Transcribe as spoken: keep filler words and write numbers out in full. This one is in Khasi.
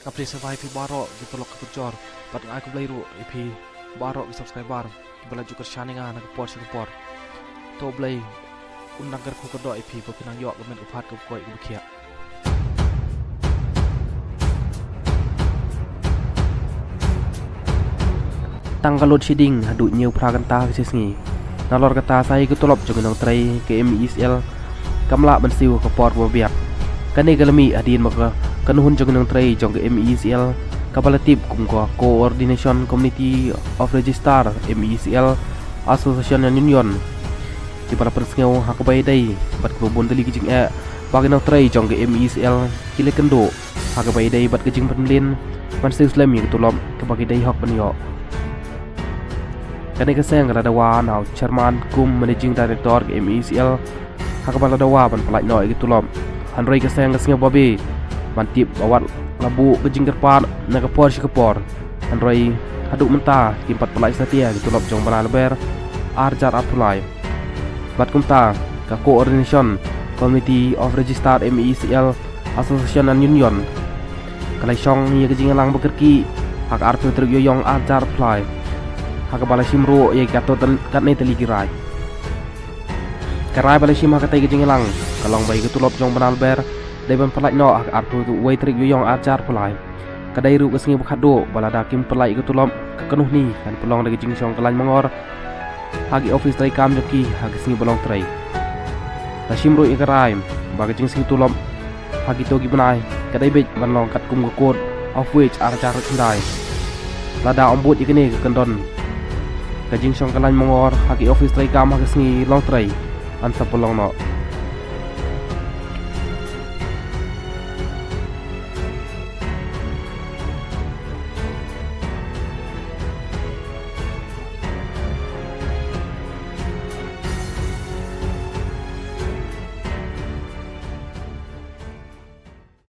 Ka phi sa bai phi baroh ki paralok ki parajor, bad nga ai khublei ruh ïa phi baroh ki subscriber kiba la ju kyrshan ïa nga na ka por sha ka por. To Blei un nang kyrkhu kyrdoh ïa phi ba phin nang ïoh ka met ka phad kaba koit kaba khiah. Tang ka load shedding haduh hynñiew phra kynta ka shi sngi. Nalor kata sa ïa ka tulop jong ki nongtrei ka M E E C L kam lah ban siew ha ka por kaba biang. Kane ka la mih hadien ba ka kynhun jong ki nongtrei jong ka M E E C L kaba la tip kum ka Coordination Committee of Registered M E E C L Association and Union, kiba la pynsngew ha kaba ïadei bad kaba bun tylli ki jingeh ba ki nongtrei jong ka M E E C L ki la kynduh ha kaba ïadei bad ka jingpynmlien ban siew slem ïa ka tulop kaba ki dei hok ban ïoh. Kane ka seng ka la dawa na u Chairman kum Managing Director ka M E E C L ha kaba la dawa ban pyllait noh ïa ka tulop. Hynrei ka seng ka sngew babe ban tip ba wat la buh ka jingkyrpad na ka por sha ka por, hynrei haduh mynta kim pat pyllait satia ïa ka tulop jong bnai Lber ar hajar arphew lai. Bad kumta ka Coordination Committee of Registered M E E C L Association and Union ka la shong ïa ka jingïalang ba kyrkieh ha ka arphew tarik Ïewïong ar hajar arphew lai, ha kaba la shim ruh ïa katto katne tylli ki rai. Ka rai ba la shim ha katei ka jingïalang ka long ba ïa ka tulop jong bnai Lber dei ban pyllait noh ha ka arphew wei tarik Ïewïong ar hajar arphew lai. Ka dei ruh ka sngi ba khatduh ba lada kim pyllait ïa ka tulop, ka kynhun kan pynlong da ka jingshong kyllain mangor ha ki office treikam jong ki ha ka sngi ba long trei. La shim ruh ïa ka rai ba ka jingsiew tulop ha kito ki bnai ka dei beit ban long katkum ka Code of Wage ar hajar khyndai. Lada ym bud ïa kane ka kyndon, ka jingshong kyllain mangor ha ki office treikam ha ka sngi long trei kan sa pynlong noh.